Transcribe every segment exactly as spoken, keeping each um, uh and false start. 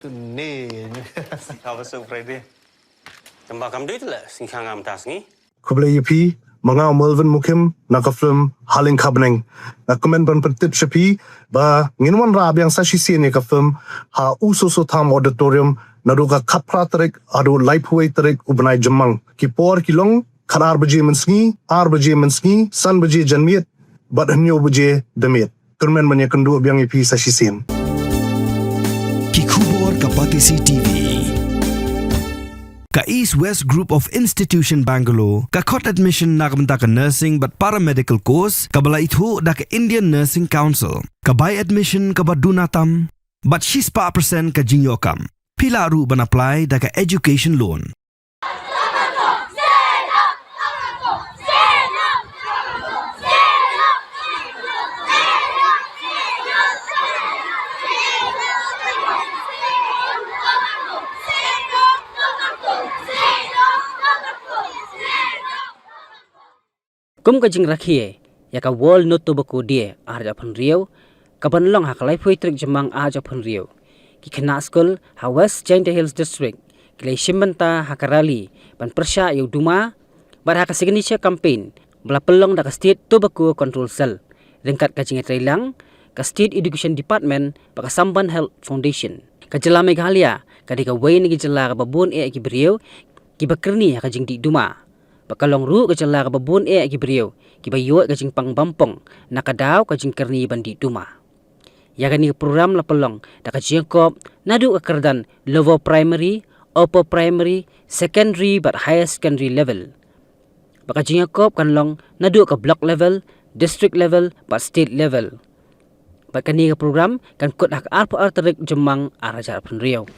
Ni. Sngikha ba suk Friday. Tang ba kam dei te la sngikha ngam ta sngi. Khublei ïa phi, ma nga u Melvin Mukim, na ka film Haleng Khabneng. Nga kmen ban pyntip sha phi ba ngin wanrah biang sa shisien ïa ka film ha U Soso Tham Auditorium naduh ka khatphra tarik haduh laiphew wei tarik u bnai Jymmang. Ki por ki long khatar baje mynsngi, ar baje mynsngi, san baje janmiet bad hynñiew baje da miet. Kyrmen ban ïakynduh biang ïa phi sa shisien. Ki khubor ka Batesi T V. Ka East West Group of Institution Bangalore ka khot admission na ka bynta ka nursing bad paramedical course kaba la ithuh da ka Indian Nursing Council. Ka bai admission kaba duna tam bad shispah percent ka jingïoh kam. Phi lah ruh ban apply da ka education loan. Kum ka jingrakhe ïa ka World No Tobacco Day ar hajar arphew hynriew, kaban long ha ka laiphew tarik Jymmang ar hajar arphew hynriew, ki khynnah skul ha West Jaintia Hills District ki la shim bynta ha ka rally ban pyrshah ïa u duma, bad ha ka signature campaign ba la pynlong da ka State Tobacco Control Cell ryngkat ka jingïatreilang ka State Education Department bad ka Samban Health Foundation. Ka jylla Meghalaya ka dei kawei na ki jylla kaba bun eh ki briew kiba kyrni ha ka jingdih duma. Ba ka long ruh ka jylla kaba bun eh ki briew kiba ïoh ka jingpang bampong na ka daw ka jingkyrni ban dih duma. Ïa kane ka program la pynlong da ka jingïakop naduh ka kyrdan lower primary, upper primary, secondary bad higher secondary level. Ba ka jingïakop kan long naduh ka block level, district level bad state level. Ba kane ka program kan kut ha ka arphew ar tarik Jymmang ar hajar arphew hynriew.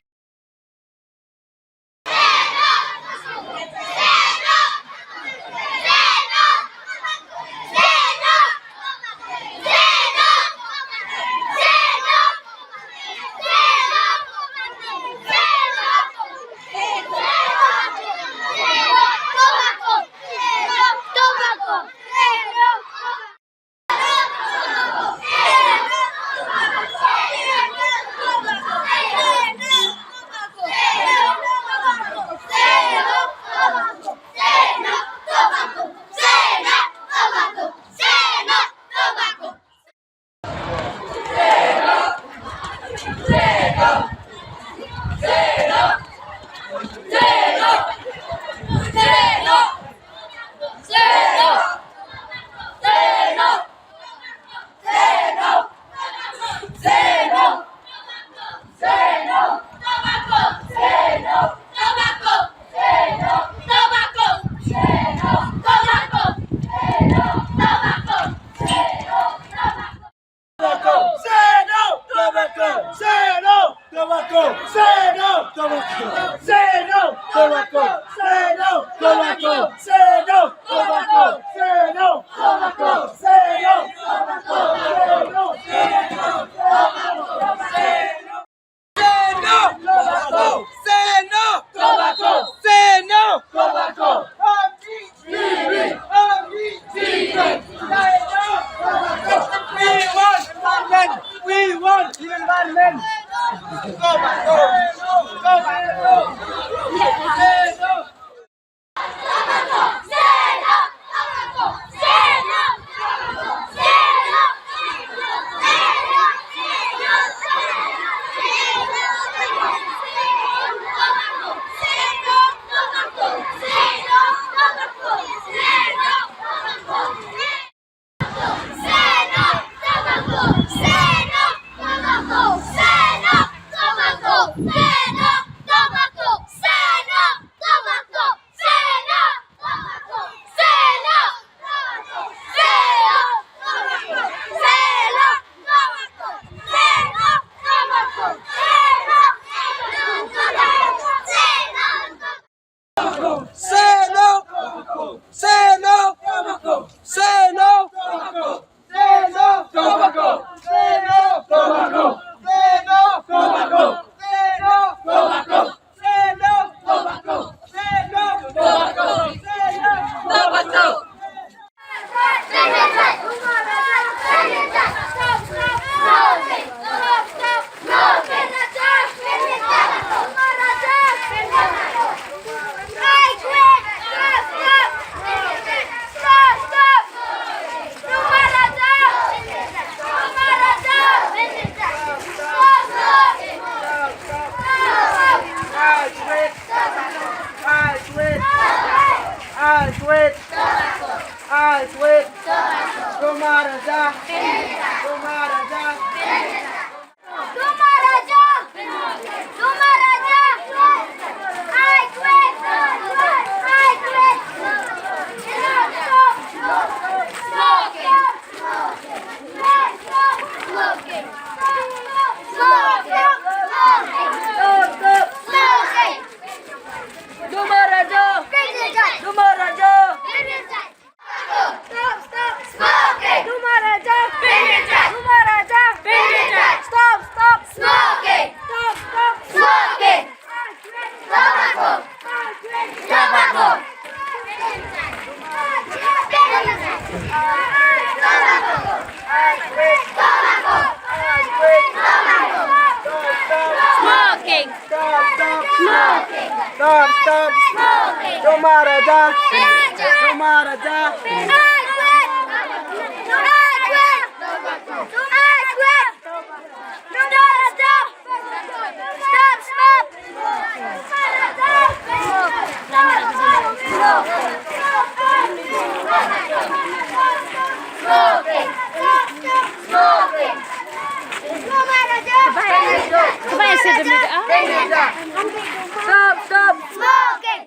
Tobacco! Say no! Tobacco! Say no! Tobacco! Say no! Tobacco! Say no! Tobacco! Say no! Tobacco! Say no! Tobacco! Say no! Tobacco! Say no! Tobacco! Say no! Tobacco! Say no! Say no! Tobacco! Say no! Tobacco! Say no! Tobacco! We want environment! We want environment! Tobacco! Tobacco! Say no! Say no! Say no! Say no! Say no! Say no! Say no! Say no! Say no! Stop, stop. Stop, stop. Duma Raja. Duma Raja. Stop, stop. Stop, stop smoking!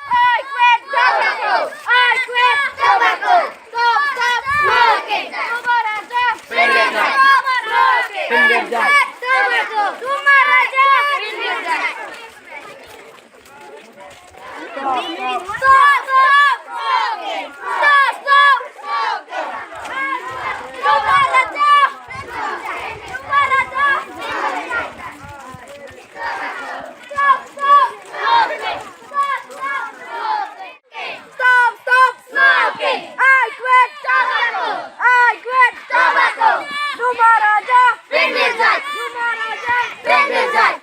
I quit tobacco! I quit tobacco! Stop, stop smoking! Duma Raja! Duma Raja! Duma Raja! Stop, stop smoking! Stop, stop smoking! Duma Raja! Duma Raja! Stop, stop smoking! Stop, stop smoking! Stop, stop smoking! I quit tobacco! I quit tobacco! Duma Raja! Duma Raja!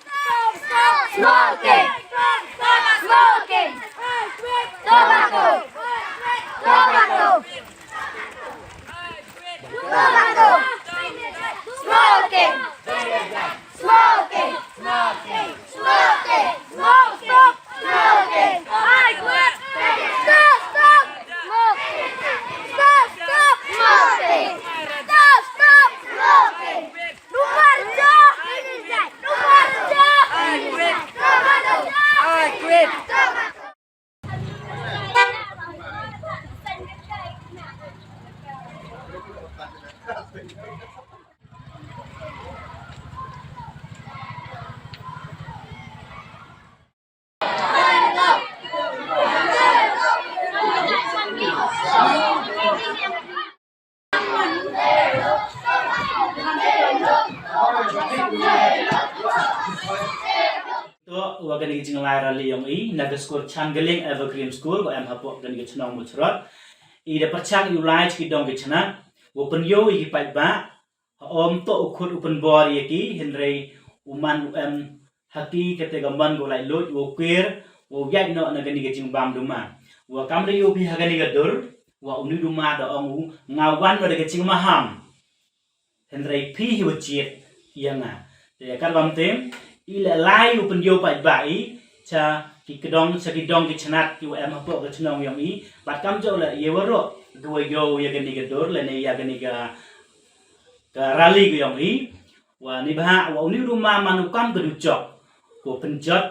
Stop, stop smoking! Stop, stop smoking! I quit tobacco! Tobacco! Tobacco! Smoking! Smoking! Smoking! Smoking! Smoking! Stop! Stop! Smoking! Stop! Stop! Smoking! Stop! Stop! Smoking! Duma Raja! Duma Raja! I quit! I quit! To, wa kane ka jinglai rally yong i na ka skul Changaling Evergreen School wa em hapoh kane ka chnong Mutchrot. I da pyrchang i u lai cha ki dong ki chnat, wa pynyoh i ki paidbah, ha um to u khut u pynbor ya ki, hynrei u man u em ha ki kate ka mon ko lai lut, wa kwir, wa u yai noh na kane ka jingbam duma. Wa kam da yoh phi ha kane ka dur, wa uni duma da ong u nga wan noh da ka jingmaham. Hynrei phi hi wa jied ya nga. Te ya kat bam tem, i la lai u pynyoh paidbah i cha ki kdong, cha ki dong ki chnat ki wa em hapoh ka chnong yong i. Bad kam joh la ya waroh ki wa yoh ya kane ka dur, lane ya kane ka, ka rally ka yong i. Wa ni bha, wa uni duma man u kam ka dujok, ko pynjot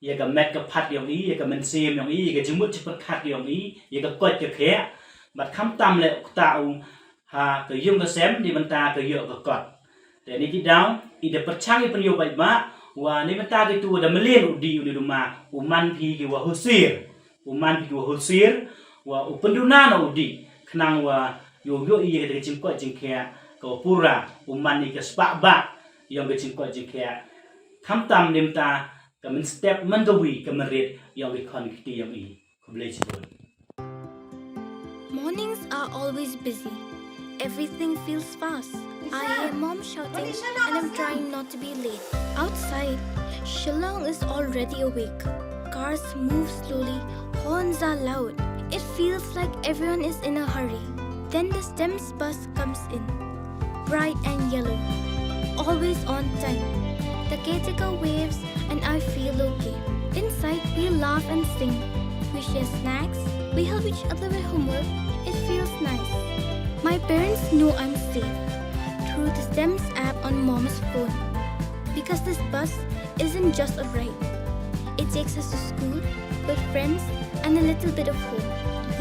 ya ka met ka phat yong i, ya ka mynsiem yong i, ya ka jingmut jingpyrkhat yong i, ya ka koit ka khiah. Bad khamtam le u kta u ha ka yung ka sem ni bynta ka yoh ka kot. Te ni ki daw, i da pyrchang i pynyoh paidbah, wa ni bynta ki tu da mlien u di uni duma, u man phi ki wa husir. U man phi ki wa husir, wa u pynduna na u di, khnang wa yoh yoh i ya ka jingkoit jingkhiah, ka wa pura, u man i ka spah bah yong ka jingkoit jingkhiah. Khamtam ni bynta ka mynstep man ka wi ka mynrit yong ki khon ki kti yong i. Khublei shibun. Mornings are always busy. Everything feels fast. I hear mom shouting and I'm trying not to be late. Outside, Shillong is already awake. Cars move slowly, horns are loud. It feels like everyone is in a hurry. Then the STEMS bus comes in, bright and yellow, always on time. The caretaker waves and I feel okay. Inside, we laugh and sing. We share snacks. We help each other with homework. It feels nice. My parents know I'm safe through the STEMS app on mom's phone. Because this bus isn't just a ride. It takes us to school, with friends, and a little bit of home.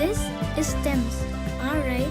This is STEMS, our ride